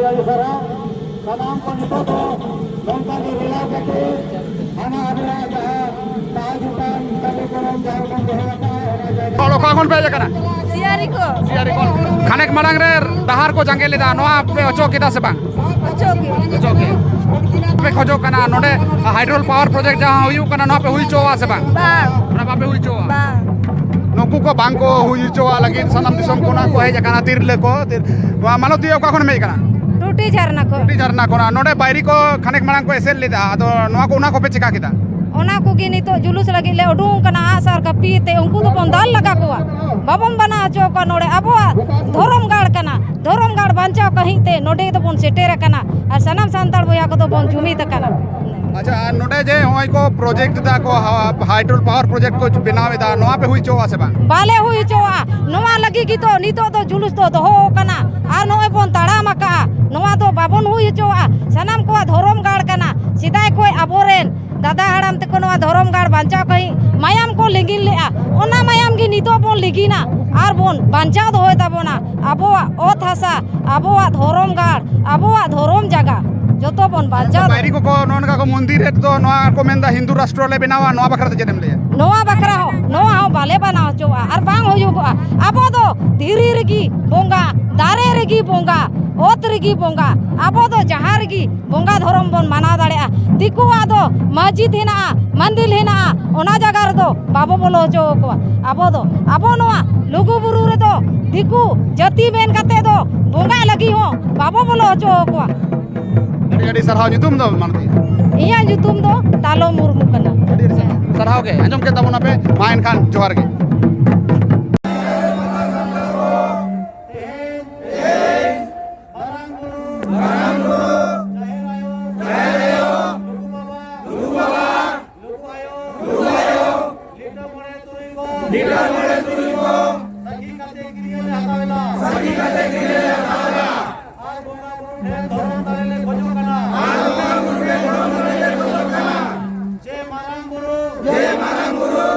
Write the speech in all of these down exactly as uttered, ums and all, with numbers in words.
ᱥᱟᱱᱟᱢ ᱠᱚ ᱱᱤᱛᱚᱜ ᱫᱚ ᱱᱚᱝᱠᱟ ᱜᱮ ᱨᱮᱞᱟ ᱠᱟᱛᱮ ᱦᱟᱱᱟ ᱟᱵᱚᱣᱟᱜ ᱡᱟᱦᱟᱸ ᱛᱟᱡ ᱦᱩᱴᱟᱱ ᱠᱟᱹᱢᱤ ᱠᱚᱨᱚᱢ ᱡᱟᱦᱟᱸ ᱵᱚᱱ ᱫᱚᱦᱚ ᱟᱠᱟᱫᱼᱟ, ᱚᱱᱟ ᱡᱟᱭᱜᱟ ᱦᱚᱲ ᱚᱠᱟ ᱠᱷᱚᱱ ᱯᱮ ᱦᱮᱡ ᱟᱠᱟᱱᱟ? ᱥᱤᱭᱟᱨᱤ ᱠᱚ᱾ ᱥᱤᱭᱟᱨᱤ ᱠᱷᱚᱱ᱾ ᱠᱷᱟᱱᱮᱠ ᱢᱟᱲᱟᱝ ᱨᱮ ᱰᱟᱦᱟᱨ ᱠᱚ ᱡᱟᱸᱜᱮ ᱞᱮᱫᱟ, ᱱᱚᱣᱟ ᱯᱮ ᱚᱪᱚᱜ ᱠᱮᱫᱟ ᱥᱮ ᱵᱟᱝ? ᱚᱪᱚᱜ ᱜᱮ᱾ ᱚᱪᱚᱜ ᱜᱮ᱾ ᱯᱮ ᱠᱷᱚᱡᱚᱜ ᱠᱟᱱᱟ ᱱᱚᱰᱮ ᱦᱟᱭᱰᱨᱳᱞ ᱯᱟᱣᱟᱨ ᱯᱨᱚᱡᱮᱠᱴ ᱡᱟᱦᱟᱸ ᱦᱩᱭᱩᱜ ᱠᱟᱱᱟ, ᱱᱚᱣᱟ ᱯᱮ ᱦᱩᱭ ᱦᱚᱪᱚᱣᱟ ᱥᱮ ᱵᱟᱝ? ᱵᱟᱝ᱾ ᱚᱱᱟ ᱵᱟᱯᱮ ᱦᱩᱭ ᱦᱚᱪᱚᱣᱟ? ᱵᱟᱝ᱾ ᱱᱩᱠᱩ ᱠᱚ ᱵᱟᱝ ᱠᱚ ᱦᱩᱭ ᱦᱚᱪᱚᱣᱟ ᱞᱟᱹᱜᱤᱫ ᱥᱟᱱᱟᱢ ᱫᱤᱥᱚᱢ ᱠᱷᱚᱱᱟᱜ ᱠᱚ ᱦᱮᱡ ᱟᱠᱟᱱᱟ, ᱛᱤᱨᱞᱟᱹ ᱠᱚ᱾ ᱛᱤᱨ-, ᱱᱚᱣᱟ ᱢᱟᱞᱚᱛᱤᱭᱟᱹ ᱚᱠᱟ ᱠᱷᱚᱱᱮᱢ ᱦᱮᱡ ᱟᱠᱟᱱᱟ? ᱴᱩᱴᱤ ᱡᱷᱟᱨᱱᱟ ᱠᱷᱚᱱ᱾ ᱴᱩᱴᱤ ᱡᱷᱟᱨᱱᱟ ᱠᱷᱚᱱᱟᱜ᱾ ᱱᱚᱰᱮ ᱵᱟᱭᱨᱤ ᱠᱚ ᱠᱷᱟᱱᱮᱠ ᱢᱟᱲᱟᱝ ᱠᱚ ᱮᱥᱮᱫ ᱞᱮᱫᱟ, ᱟᱫᱚ ᱱᱚᱣᱟ ᱠᱚ, ᱚᱱᱟ ᱠᱚᱯᱮ ᱪᱮᱠᱟ ᱠᱮᱫᱟ? ᱚᱱᱟ ᱠᱚᱜᱮ ᱱᱤᱛᱚᱜ ᱡᱩᱞᱩᱥ ᱞᱟᱹᱜᱤᱫ ᱞᱮ ᱩᱰᱩᱝ ᱠᱟᱱᱟ, ᱟᱜᱼᱥᱟᱨ ᱠᱟᱹᱯᱤ ᱛᱮ ᱩᱱᱠᱩ ᱫᱚᱵᱚᱱ ᱫᱟᱞ ᱞᱟᱜᱟ ᱠᱚᱣᱟ, ᱵᱟᱵᱚᱱ ᱵᱟᱱᱟ ᱦᱚᱪᱚ ᱠᱚᱣᱟ᱾ ᱱᱚᱰᱮ ᱟᱵᱚᱣᱟᱜ ᱫᱷᱚᱨᱚᱢ ᱜᱟᱲ ᱠᱟᱱᱟ, ᱫᱷᱚᱨᱚᱢ ᱜᱟᱲ ᱵᱟᱧᱪᱟᱣ ᱞᱟᱹᱜᱤᱫ ᱛᱮ ᱱᱚᱰᱮ ᱫᱚᱵᱚᱱ ᱥᱮᱴᱮᱨ ᱟᱠᱟᱱᱟ ᱟᱨ ᱥᱟᱱᱟᱢ ᱥᱟᱱᱛᱟᱲ ᱵᱚᱭᱦᱟ ᱠᱚᱫᱚ ᱵᱚᱱ ᱡᱩᱢᱤᱫ ᱟᱠᱟᱱᱟ᱾ ᱟᱪᱪᱷᱟ, ᱟᱨ ᱱᱚᱰᱮ ᱡᱮ ᱱᱚᱜᱼᱚᱭ ᱠᱚ ᱯᱨᱚᱡᱮᱠᱴ ᱮᱫᱟ ᱠᱚ, ᱦᱟ-, ᱦᱟᱭᱰᱨᱳᱞ ᱯᱟᱣᱟᱨ ᱯᱨᱚᱡᱮᱠᱴ ᱠᱚ ᱵᱮᱱᱟᱣ ᱮᱫᱟ, ᱱᱚᱣᱟ ᱯᱮ ᱦᱩᱭ ᱦᱚᱪᱚᱣᱟ ᱥᱮ ᱵᱟᱝ? ᱵᱟᱞᱮ ᱦᱩᱭ ᱦᱚᱪᱚᱣᱟᱜᱼᱟ᱾ ᱱᱚᱣᱟ ᱞᱟᱹᱜᱤᱫ ᱜᱮᱛᱚ ᱱᱤᱛᱚᱜ ᱫᱚ ᱡᱩᱞᱩᱥ ᱫᱚ ᱫᱚᱦᱚ ᱟᱠᱟᱱᱟ ᱟᱨ ᱱᱚᱜᱼᱚᱭ ᱵᱚᱱ ᱛᱟᱲᱟᱢ ᱟᱠᱟᱜᱼᱟ᱾ ᱱᱚᱣᱟ ᱫᱚ ᱵᱟᱵᱚᱱ ᱦᱩᱭ ᱦᱚᱪᱚᱣᱟᱜᱼᱟ᱾ ᱥᱟᱱᱟᱢ ᱠᱚᱣᱟᱜ ᱫᱷᱚᱨᱚᱢ ᱜᱟᱲ ᱠᱟᱱᱟ᱾ ᱥᱮᱫᱟᱭ ᱠᱷᱚᱱ ᱟᱵᱚᱨᱮᱱ ᱫᱟᱫᱟ ᱦᱟᱲᱟᱢ ᱛᱮᱠᱚ ᱱᱚᱣᱟ ᱫᱷᱚᱨᱚᱢ ᱜᱟᱲ ᱵᱟᱧᱪᱟᱣ ᱞᱟᱹᱜᱤᱫ ᱢᱟᱭᱟᱢ ᱠᱚ ᱞᱤᱸᱜᱤᱱ ᱞᱮᱜᱼᱟ᱾ ᱚᱱᱟ ᱢᱟᱭᱟᱢ ᱜᱮ ᱱᱤᱛᱚᱜ ᱵᱚᱱ ᱞᱤᱸᱜᱤᱱᱟ ᱟᱨ ᱵᱚᱱ ᱵᱟᱧᱪᱟᱣ ᱫᱚᱦᱚᱭ ᱛᱟᱵᱚᱱᱟ᱾ ᱟᱵᱚᱣᱟᱜ ᱚᱛ ᱦᱟᱥᱟ, ᱟᱵᱚᱣᱟᱜ ᱫᱷᱚᱨᱚᱢ ᱜᱟᱲ, ᱟᱵᱚᱣᱟᱜ ᱫᱷᱚᱨᱚᱢ ᱡᱟᱭᱜᱟ ᱡᱚᱛᱚ ᱵᱚᱱ ᱵᱟᱧᱪᱟᱣ ᱵᱟᱭᱨᱤ ᱫᱚᱦᱚᱭᱟ᱾ ᱠᱚᱠᱚ ᱱᱚᱜᱼᱚ ᱱᱚᱝᱠᱟ ᱠᱚ ᱢᱚᱱᱫᱤᱨ ᱨᱮ ᱫᱚ ᱱᱚᱣᱟ ᱠᱚ ᱢᱮᱱᱫᱟ ᱦᱤᱱᱫᱩ ᱨᱟᱥᱴᱨᱚ ᱞᱮ ᱵᱮᱱᱟᱣᱟ, ᱱᱚᱣᱟ ᱵᱟᱠᱷᱨᱟ ᱛᱮ ᱪᱮᱫ ᱮᱢ ᱞᱟᱹᱭᱟ? ᱱᱚᱣᱟ ᱵᱟᱠᱷᱨᱟ ᱦᱚᱸ, ᱱᱚᱣᱟ ᱦᱚᱸ ᱵᱟᱞᱮ ᱵᱟᱱᱟᱣ ᱦᱚᱪᱚᱣᱟᱜᱼᱟ ᱟᱨ ᱵᱟᱝ ᱦᱩᱭᱩᱜᱚᱜᱼᱟ᱾ ᱟᱵᱚ ᱫᱚ ᱫᱷᱤᱨᱤ ᱨᱮᱜᱮ ᱵᱚᱸᱜᱟ, ᱫᱟᱨᱮ ᱨᱮᱜᱮ ᱵᱚᱸᱜᱟ, ᱚᱛ ᱨᱮᱜᱮ ᱵᱚᱸᱜᱟ᱾ ᱟᱵᱚ ᱫᱚ ᱡᱟᱦᱟᱸ ᱨᱮᱜᱮ ᱵᱚᱸᱜᱟ ᱫᱷᱚᱨᱚᱢ ᱵᱚᱱ ᱢᱟᱱᱟᱣ ᱫᱟᱲᱮᱭᱟᱜᱼᱟ᱾ ᱫᱤᱠᱩᱣᱟᱜ ᱫᱚ ᱢᱚᱥᱡᱤᱫ ᱦᱮᱱᱟᱜᱼᱟ, ᱢᱚᱱᱫᱤᱨ ᱦᱮᱱᱟᱜᱼᱟ, ᱚᱱᱟ ᱡᱟᱭᱜᱟ ᱨᱮᱫᱚ ᱵᱟᱵᱚ ᱵᱚᱞᱚ ᱦᱚᱪᱚ ᱟᱠᱚᱣᱟ᱾ ᱟᱵᱚ ᱫᱚ, ᱟᱵᱚ ᱱᱚᱣᱟ ᱞᱩᱜᱩ ᱵᱩᱨᱩ ᱨᱮᱫᱚ ᱫᱤᱠᱩ ᱡᱟᱹᱛᱤ ᱢᱮᱱ ᱠᱟᱛᱮ ᱫᱚ ᱵᱚᱸᱜᱟᱜ ᱞᱟᱹᱜᱤᱫ ᱦᱚᱸ ᱵᱟᱵᱚ ᱵᱚᱞᱚ ᱦᱚᱪᱚ ᱟᱠᱚᱣᱟ᱾ ᱟᱹᱰᱤ ᱟᱹᱰᱤ ᱥᱟᱨᱦᱟᱣ᱾ ᱧᱩᱛᱩᱢ ᱫᱚ ᱢᱟᱞᱚᱛᱤ? ᱤᱧᱟᱹᱜ ᱧᱩᱛᱩᱢ ᱫᱚ ᱛᱟᱞᱚ ᱢᱩᱨᱢᱩ ᱠᱟᱱᱟ᱾ ᱟᱹᱰᱤ ᱟᱹᱰᱤ ᱥᱟᱨᱦᱟᱣ᱾ ᱥᱟᱨᱦᱟᱣ ᱜᱮ᱾ ᱟᱸᱡᱚᱢ ᱠᱮᱫ ᱛᱟᱵᱚᱱᱟᱯᱮ᱾ ᱢᱟ ᱮᱱᱠᱷᱟᱱ ᱡᱚᱦᱟᱨ ᱜᱮ᱾ ᱞᱩᱜᱩ ᱟᱭᱳ, ᱞᱩᱜᱩ ᱟᱭᱳ, ᱞᱤᱴᱟᱹ ᱢᱚᱬᱮ ᱛᱩᱨᱩᱭ ᱠᱚ, ᱞᱤᱴᱟᱹ ᱢᱚᱬᱮ ᱛᱩᱨᱩᱭ ᱠᱚ, ᱥᱟᱹᱠᱷᱤ ᱠᱟᱛᱮ ᱠᱤᱨᱤᱭᱟᱹ ᱞᱮ ᱦᱟᱛᱟᱣ ᱮᱫᱟ, ᱥᱟᱹᱠᱷᱤ ᱠᱟᱛᱮ ᱠᱤᱨᱤᱭᱟᱹ ᱞᱮ ᱦᱟᱛᱟᱣ ᱮᱫᱟ᱾ ᱟᱨ ᱵᱚᱸᱜᱟ ᱵᱩᱨᱩ ᱴᱷᱮᱱ ᱫᱷᱚᱨᱚᱢ ᱫᱟᱲᱮ ᱞᱮ ᱠᱷᱚᱡᱚᱜ ᱠᱟᱱᱟ, ᱟᱨ ᱵᱚᱸᱜᱟ ᱵᱩᱨᱩ ᱴᱷᱮᱱ ᱫᱷᱚᱨᱚᱢ ᱫᱟᱲᱮ ᱞᱮ ᱠᱷᱚᱡᱚᱜ ᱠᱟᱱᱟ᱾ ᱡᱮ ᱢᱟᱨᱟᱝ ᱵᱩᱨᱩ, ᱡᱮ ᱢᱟᱨᱟᱝ ᱵᱩᱨᱩ,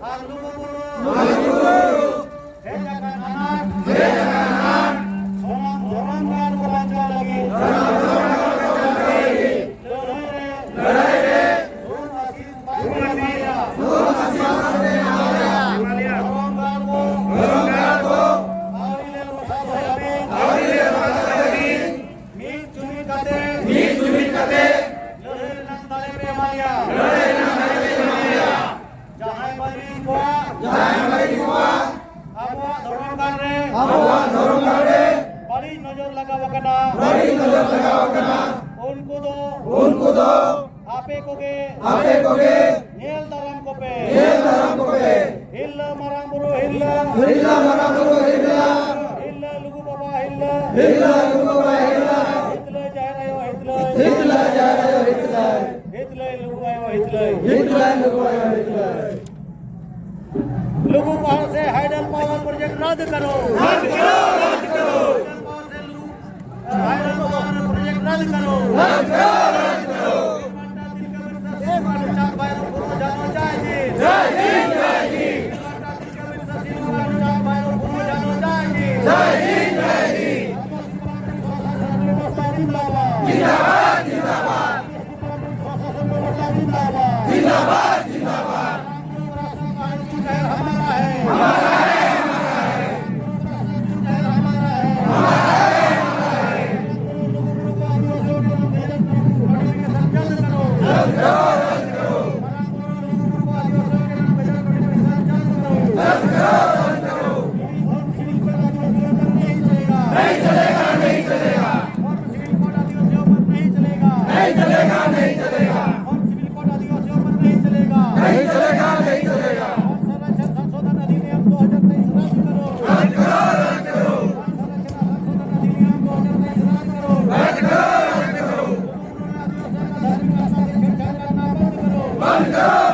ᱟᱨ ᱞᱩᱜᱩ ᱵᱩᱨᱩ, ᱱᱚᱡᱚᱨ ᱞᱟᱜᱟᱣ ᱟᱠᱟᱱᱟ᱾ ᱵᱟᱹᱲᱤᱡ ᱱᱚᱡᱚᱨ ᱞᱟᱜᱟᱣ ᱟᱠᱟᱱᱟ᱾ ᱩᱱᱠᱩ ᱫᱚ, ᱩᱱᱠᱩ ᱫᱚ ᱟᱯᱮ ᱠᱚᱜᱮ, ᱟᱯᱮ ᱠᱚᱜᱮ ᱧᱮᱞ ᱫᱟᱨᱟᱢ ᱠᱚᱯᱮ᱾ ᱧᱮᱞ ᱫᱟᱨᱟᱢ ᱠᱚᱯᱮ᱾ ᱦᱤᱨᱞᱟᱹ ᱢᱟᱨᱟᱝ ᱵᱩᱨᱩ ᱦᱤᱨᱞᱟᱹ᱾ ᱦᱤᱨᱞᱟᱹ ᱢᱟᱨᱟᱝ ᱵᱩᱨᱩ ᱦᱤᱨᱞᱟᱹ᱾ ᱦᱤᱨᱞᱟᱹ ᱞᱩᱜᱩ ᱵᱟᱵᱟ ᱦᱤᱨᱞᱟᱹ᱾ ᱦᱤᱨᱞᱟᱹ ᱞᱩᱜᱩ ᱵᱟᱵᱟ ᱦᱤᱨᱞᱟᱹ᱾ ᱦᱤᱛᱞᱟᱹᱭ ᱡᱟᱦᱮᱨ ᱟᱭᱳ ᱦᱤᱛᱞᱟᱹᱭ᱾ ᱦᱤᱛᱞᱟᱹᱭ ᱡᱟᱦᱮᱨ ᱟᱭᱳ ᱦᱤᱛᱞᱟᱹᱭ᱾ ᱦᱤᱛᱞᱟᱹᱭ ᱞᱩᱜᱩ ᱟᱭᱳ ᱦᱤᱛᱞᱟᱹᱭ᱾ ᱦᱤᱛᱞᱟᱹᱭ ᱞᱩᱜᱩ ᱟᱭᱳ ᱦᱤᱛᱞᱟᱹᱭ᱾ ᱞᱩᱜᱩ ᱯᱟᱦᱟᱲ ᱥᱮ ᱦᱟᱭᱰᱮᱞ ᱯᱟᱣᱟᱨ ᱯᱨᱚᱡᱮᱠᱴ ᱨᱟᱫ ᱠᱟᱨᱳ᱾ ᱨᱟᱫ ᱠᱟᱨᱳ, ᱨᱟᱫ ᱠᱟᱨᱳ᱾ ᱦᱟᱭᱰᱮᱞ ᱯᱟᱣᱟᱨ ᱥᱮ ᱞᱩᱜᱩ, ᱦᱟᱭᱰᱮᱞ ᱯᱟᱣᱟᱨ ᱯᱨᱚᱡᱮᱠᱴ ᱨᱟᱫ ᱠᱟᱨᱳ। राज करो, राज करो। चांद भाई को जानो जय हिंद। जय हिंद, जय हिंद। चांद भाई को जानो जय हिंद। जय हिंद, जय हिंद। जिंदाबाद, जिंदाबाद। जिंदाबाद, जिंदाबाद। नहीं चलेगा, नहीं चलेगा। नहीं चलेगा, नहीं चलेगा। नहीं चलेगा, नहीं चलेगा। संरक्षण संशोधन अधिनियम दो हज़ार तेईस रद्द करो। रद्द करो, रद्द करो। संरक्षण संशोधन अधिनियम दो हज़ार तेईस रद्द करो। रद्द करो, रद्द करो। धार्मिक आस्था से छेड़छाड़ करना बंद करो। बंद करो,